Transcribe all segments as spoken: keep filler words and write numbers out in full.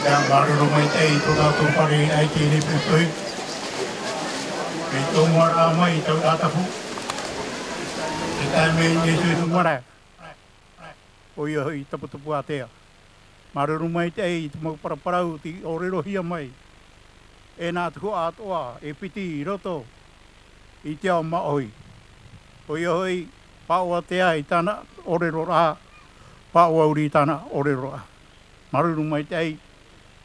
Ia māuruuru maitaʻi i tō tātou fārereiraʻa i teie nei poʻipoʻi. Mea tōmuaraʻa mai i taua tapu. E tae mai nei i te marae. ʻOia hoʻi Taputapuātea. Māuruuru maitaʻi i te mau paraparau tei ʻōrerohia mai e nā tuhaʻa atoʻa e piti i roto i te ao māʻohi. ʻOia hoʻi Paʻoatea i tāna ʻōreroraʻa, Paʻoauri i tāna ʻōreroraʻa. Māuruuru maitaʻi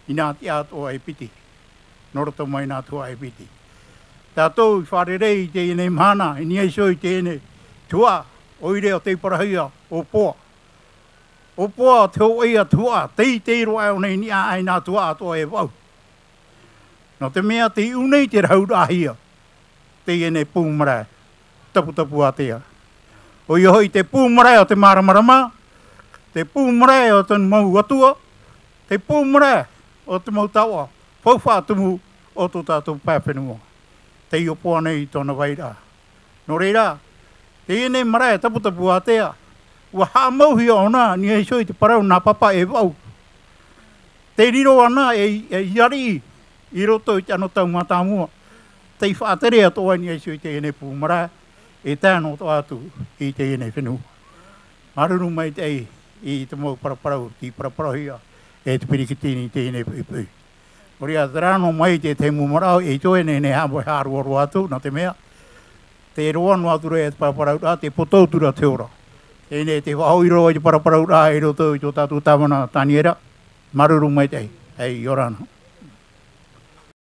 i nā tiʻa atoʻa e piti, nō roto mai nā tuhaʻa e piti. Tātou i fārerei i teie nei mahana, i niʻa iho i teie nei tuhaʻa, ʻoire ʻo tei parauhia ʻo Poa. ʻO Poa te hōʻē ā tuhaʻa, tei, tei roa ʻōna i niʻa aʻe i nā tuhaʻa atoʻa e vaʻu. Nō te mea tei ʻū nei te rahuraʻahia teie nei pū marae, Taputapuātea. ʻOia hoʻi te pū marae o te māramarama, te pū marae o te mau atua, te pū marae o te mau taoʻa faufaʻa tumu o tō tātou pae fenua. Tei ʻō Poa nei i tōna vairaʻa. Nō reira, teie nei marae Taputapuātea, ʻua haʻamauhia ʻōna i niʻa iho i te parau nā papa e vaʻu. Tei riro ana e, e ariʻi i roto i te anotau mātāmua. Tei faʻatere atoʻa i niʻa iho i teie nei pū marae, e tae noa atu i teie nei fenua. Māuruuru maitaʻi i te mau paraparau tei paraparauhia e te Peretiteni i teie nei poʻipoʻi. Nō reira, terā noa mai te tahi mau maraʻo, e ʻite ē, nehenehe e haʻaroaroa atu, nō te mea tē roa noa atu ra te paraparauraʻa, tē poto atu ra te ora. Teie nei te faʻahoʻi roa i te paraparauraʻa i roto i tō tātou tāvana Taniera. Māuruuru maitaʻi. ʻĒ, ʻia ora na.